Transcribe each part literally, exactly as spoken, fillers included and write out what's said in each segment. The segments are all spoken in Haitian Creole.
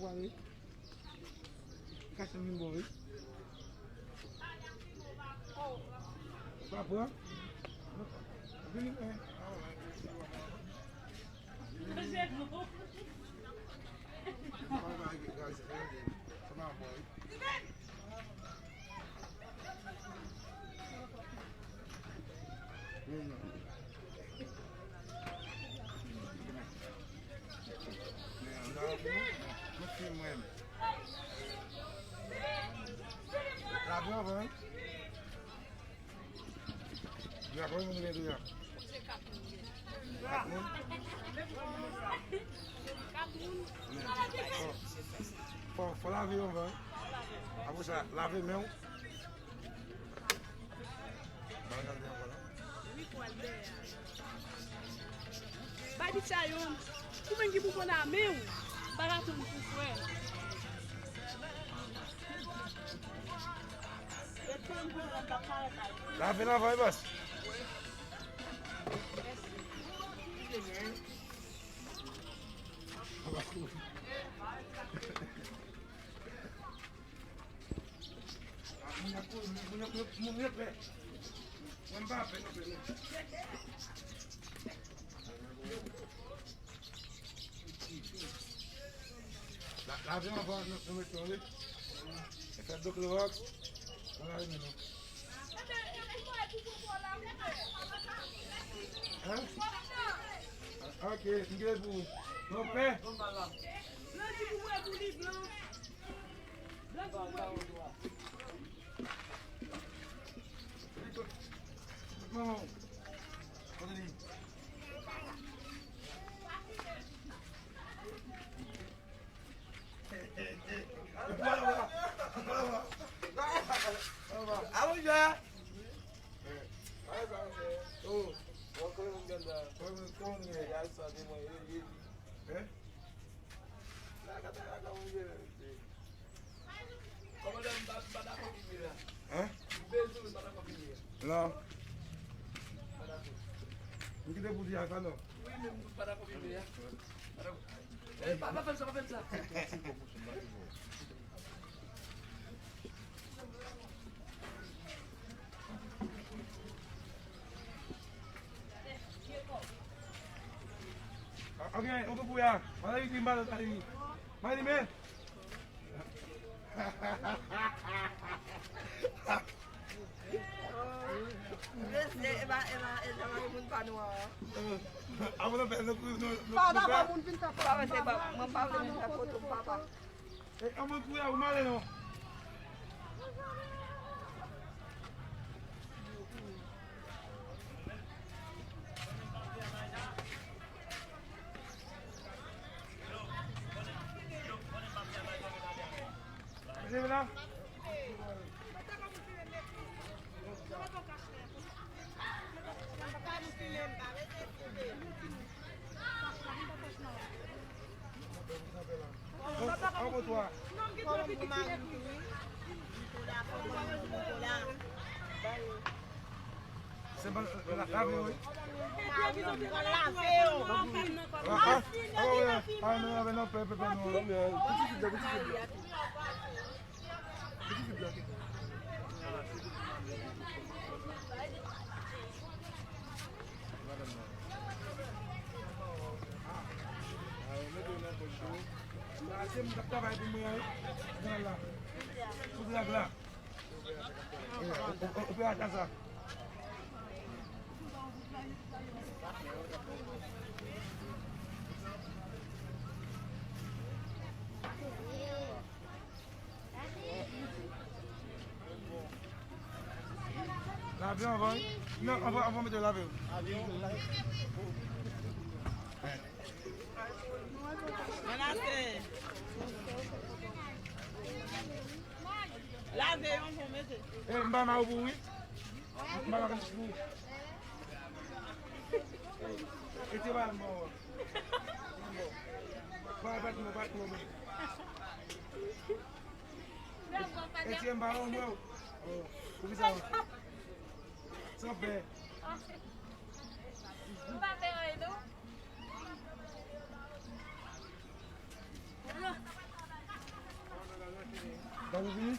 Pwale. Kache m vin bon, wi. Pa pran. Vini, men. Lave anvan, wi. Dwa, konbyen moun gen dwa? Kat moun? Kat moun? Fò, fò, fò lave yo anvan, wi. Apre sa, lave men w. Ba gade ankò la. Bay pitit sa yon. Ou menm ki pou konn a men w. Pa ka konn pou frè. Lave l anvan, wi, bòs. Moun yo kouri, moun yo, moun yo pè. Mwen m pa pè non pè non. La, lave anvan nou, nou mete yon lit. E fè dlo klowòks. Mwen lave men nou. Hein? Ok, m gen pou nou pè. Blan ki pou mwen pou li blan. Blan ki pou mwen pou li. Manman, kote li? Awouje! Oh. Hein? Hein? Non. M kite pou di a sa non. Wi, men m pa dakò pipi a. Pa, pa fè m sa, pa fè m sa. Ok, on peut pouvoir. Mwen li di mal, mwen li men. Mesye, e pa, e pa, e pa moun pa nwa an. Avan nou fè nou, nou, nou, pa dakò moun vin fè foto. Papa, se pa, mwen pa vle vin fè foto, papa. E, an mwen kouye ou male non. Mesye la. An bon twa. Se bon, la, la, wi. Ah, ah, ah, non, non, non, pè, pè, pè, non. Se m k ap travay pou mwen an, wi. Gad la. Sou drag la. Operasyon sa. Lave anvan, wi. Non, anvan, anvan mete lave. Manasse. Lave yo anvan mete. E, m ba ma ou pou wi. M ba ma ou pou. E te ba m ba ou. Ba, ba, ba, ba, ba. Etienne, ba yon mwen. Oh, pou ki sa? San pè. M pa fè anyen, non. Gade vini.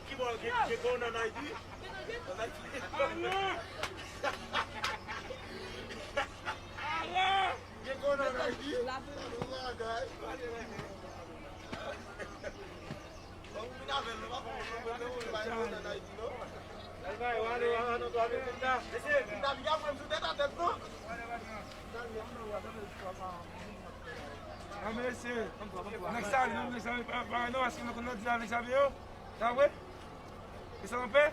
Ki bò gen kòwona an Ayiti? An Ayiti. Gen kòwona an Ayiti? Bon, m vin avè l, nou pa fè yon pwoblèm, nou pa fè yon pwoblèm an Ayiti, non. Mesye, David ap pran m sou tèt a tèt, non? Nèg sa, nèg sa, pa, pa, non, paske nou konn nan di avèk sa yo. Sa vre? E sa anpè?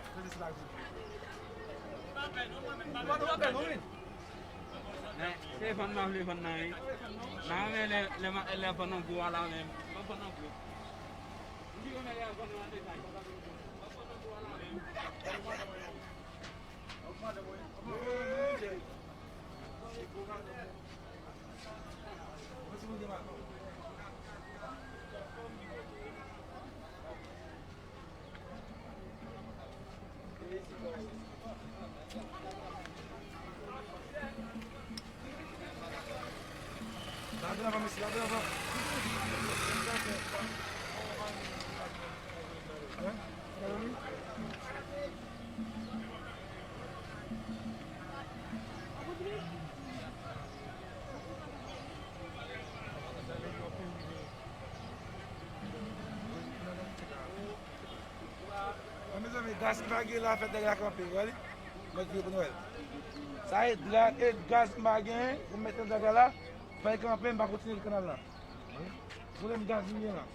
Men, se vann mwen vle vann nan, wi. Nan, men lè, lè, lè vann nan gwo a la, men. Mwen vann nan gwo. M di yo, men lè vann nan an detay. Mwen vann nan gwo a la, men. Lave anvan, mesye, lave anvan. Mezanmi, gaz ki pa gen la, fè dega kanpe, w wè li? Mwen di pou Nwèl. Sa e dra-, e gaz m pa genyen pou m mete nan draga la, fè l kanpe, m pa kontinye kanal la. Pwoblèm gaz m gen la.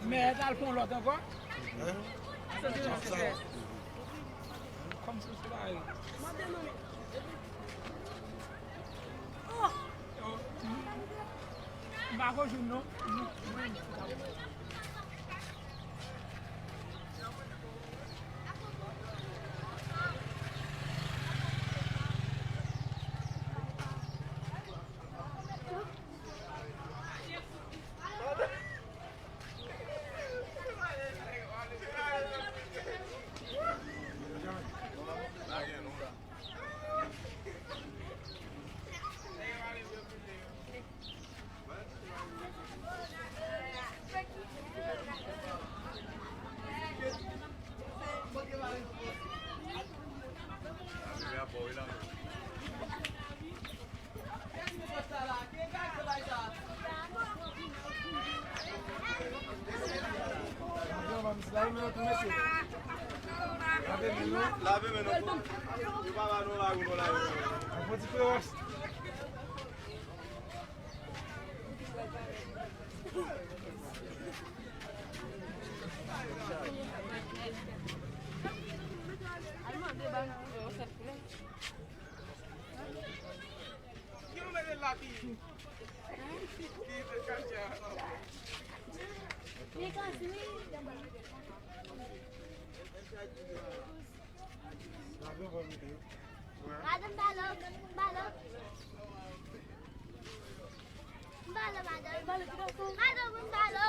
Men al fè yon lòt ankò. Kòm si se pa yo. M pa ko jwenn non. Lave men nou tou, mesye. Lave men nou. Lave men nou tou. Yo pa ba nou lari, nou lave men nou. Yon ti klewòs. Madanm, balo, balo. Balo, madanm. Madanm, balo.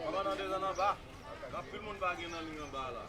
Kòmandan, desann anba. Gen anpil moun pa gen nan liy anba la.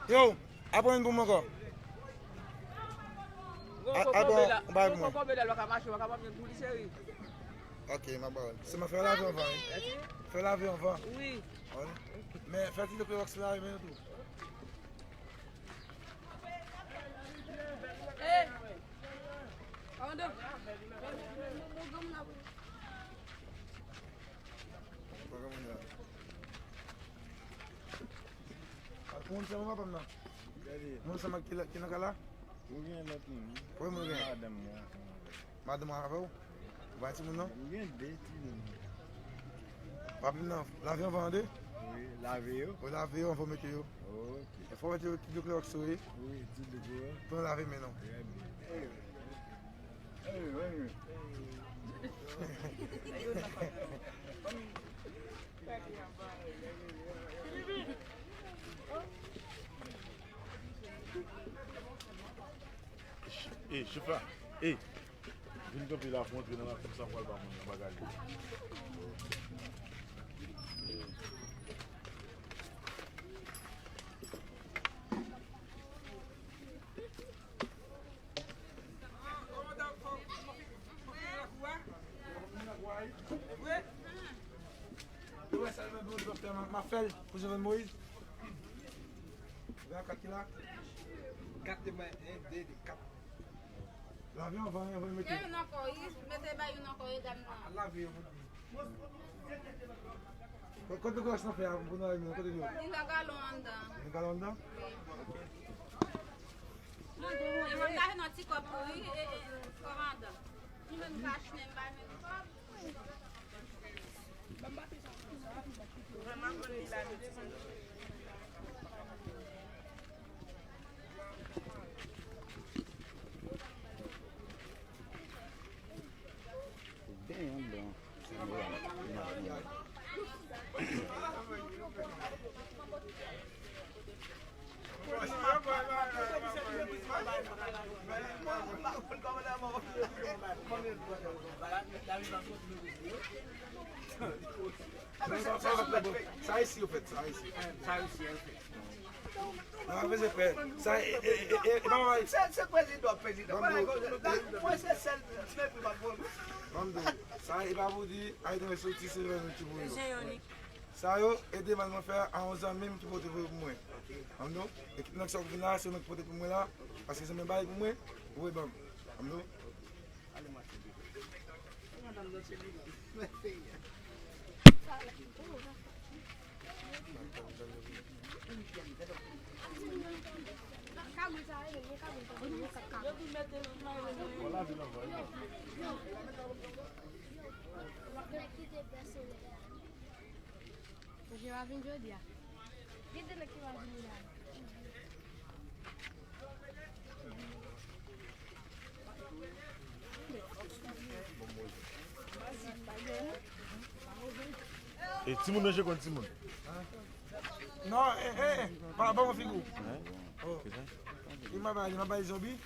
Yo, aprann pou mwen ankò. A- Aprann, bay pou mwen. Ok, m ap ba w. Se mwen fè lave anvan, wi. Fè lave anvan. Wi. Men fè ti klowòks lave men yo tou. Moun sa mwen papa m nan. Moun sa ki la- ki nan kay la? Ou gen lòt moun. Kòman moun gen? Madanm mwen. Madanm mwen avè w? Ou pa timoun non? M gen de timoun. Papi m nan lave anvan an de? Wi, lave yo. Ou lave yo anvan w mete yo. Ok. E fò w mete yo ti de klòks wi. Wi, ti de klòks. Pou nou lave men nou. Trè byen. Ey, ey, ey. Ey, chif la. Ey, vin kanpe la pou antre nan lakou sa pral ba mwen yon bagay. Ou wè sa l menm pou mwen fè m ap fè l pou Jovenel Moïse. Ou wè kat ki la? Kat de mwen, en, de, de, kat. Lave anvan, anvan mete. Gen youn ankò, wi. Mete bay youn ankò, wi, dam nan. Lave yo pou Kote glas nan fè a pou nou alime kote yo? Li nan galon anndan. Li nan galon anndan? Wi. E mwen m ta jwenn yon ti kòb tou wi, e, e, kòmandan. Li menm ka achte m pa jwenn kòb. Vrèman konn li la wi. Damn, bro. Sa isi yo fèt, sa isi. Sa isi yo fèt. Nan pa bezwen pè. Sa e, e, e, e, e pa mal. Se, se prezidan, prezidan. Ban m di w. Mwen se sèl mepri m ap voye. Ban m di w. Sa e pa pou di Ayiti mwen soti se lè nou ki voye yo. Sa yo e demann mwen fè a yon zanmi m ki pote voye pou mwen. Ban m di w. Ekip nan ki sot vin la, se nou ki pote pou mwen la. Paske zanmi m bay pou mwen, voye ban m. Ban m di w. Mesye pa vin jodi a. Gen de nèg ki pa vini la. E timoun menje konn timoun. Non, e, e, e, pa, pa mwen figi w. Oh. Li ma bay, li ma bay zonbi.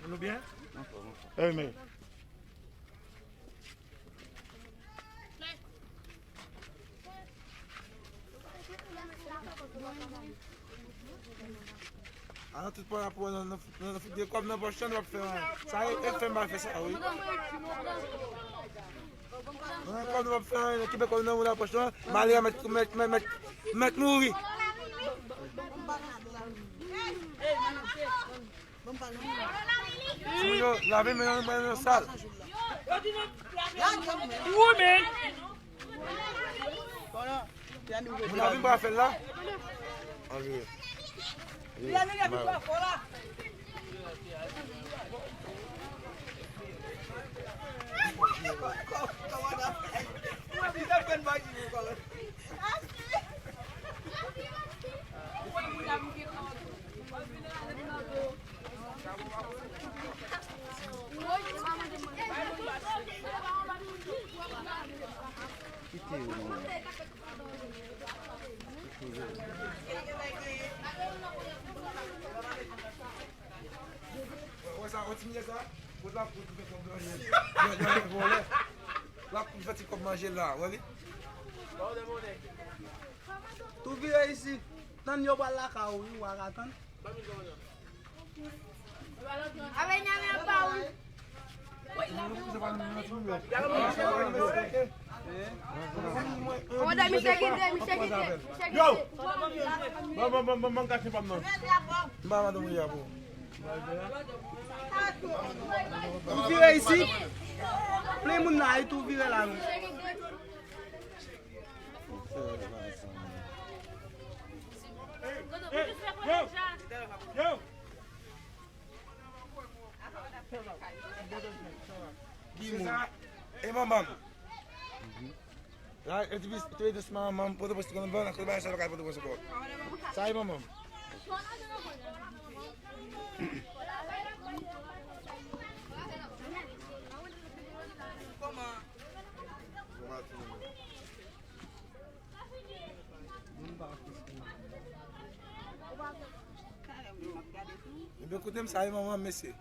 Nou byen? Anfòm, anfòm. Ey, men. A nan tout pwa rapò nan, nan, nan, nan fout de kòb nan pòch lan, nou ap fè anyen. Sa e, e fè m pa fè sa, wi. Nan kòb nou ap fè anyen, nan kipe kòb nan moun nan pòch lan, malere mèt, mèt, mèt, mèt, mèt mouri. Timoun yo, lave men nou, men nou sal. Women! Moun ap vin pa fè l la. Anvi. Wè sa, wè ti mizè sa? Kot l ap kouri pou fè kòb nan men l? L ap kouri fè ti kòb manje la, wè li? Tou vire isit. Tann yo pral lakay ou, wi, w a ka tann. Avè nyanyan pa ou. Yo! Ban, ban, ban, ban, ban, kache pa m nan. M pa madanm ou ye a, bro. Tou vire isit. Plen moun la, wi, tou vire la, non. Yo! Yo! Ki moun? E manman m. La, e ti bis, te douseman, manman m, Pòtoprens, konn ban, nan kote bagay sa pa ka Pòtoprens ankò. Sa e manman m. Kòman? Ebyen, koute m, sa e manman m, mesye.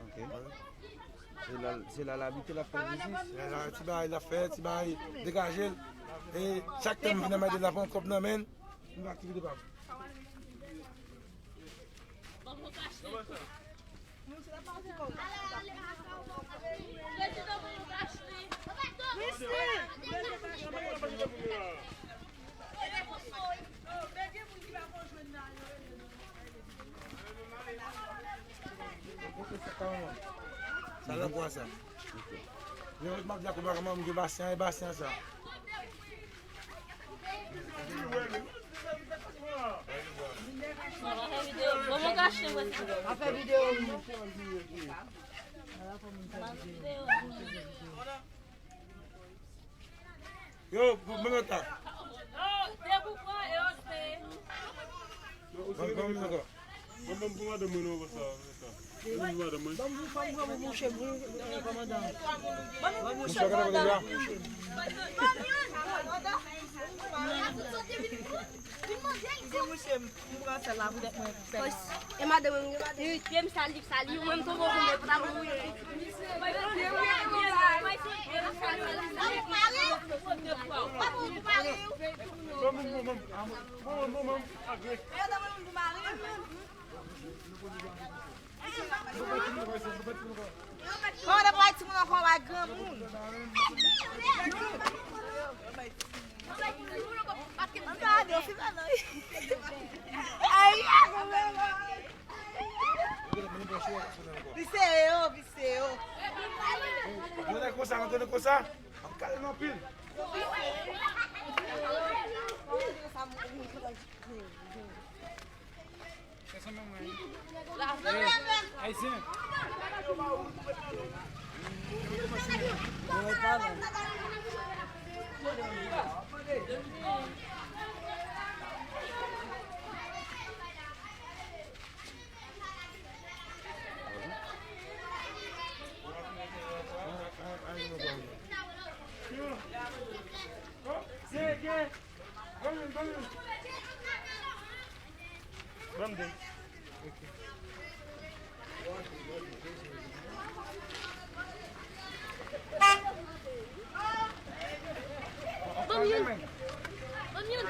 Ok. Se la, se la l abite, l ap fè biznis? Se la, ti bagay l ap fè, ti bagay degaje l. E chak tan m vin nan men l, l ap pran kòb nan men l. M pa aktivite pa m. Sa nan bwa sa. Yo, m ap di ak ou, m gen pasyan, e pasyan sa. Bon, mwen kache, mwen. Ap fè videyo, wi. Yo, bon, bon, bon, ta. Bon, bon, bon, bon. Ban m pou madanm mwen non, sa, sa. Ban m pou madanm mwen. Ban m pou, ban m pou mouche m, wi, kòmandan. Ban m mouche m, kòmandan, mouche m. Di mouche m, m pran sèl la poutèt mwen. E madanm mwen, e madanm. Wi, pye m sali, sali, ou menm tonton pou mwen, pou ta pou mwen. Ban m pou mari. Ban m pou mari. Ban m pou mari. Kòmandan pa bay timoun ankò, bay granmoun. Ay, ay, ay. Visye yo, visye yo. Mwen konsa, mwen konsa. Ap kale m anpil. Ayisyen. Ban m de. Ban m youn. Ban m youn.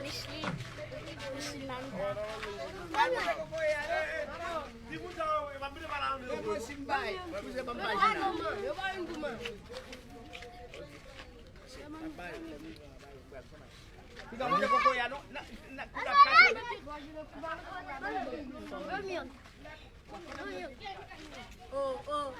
Micheline. Micheline Marie. Ban m youn. Yo ba youn pou mwen. Piga mande kokoye a non. Na, na, na, na. Oh, oh.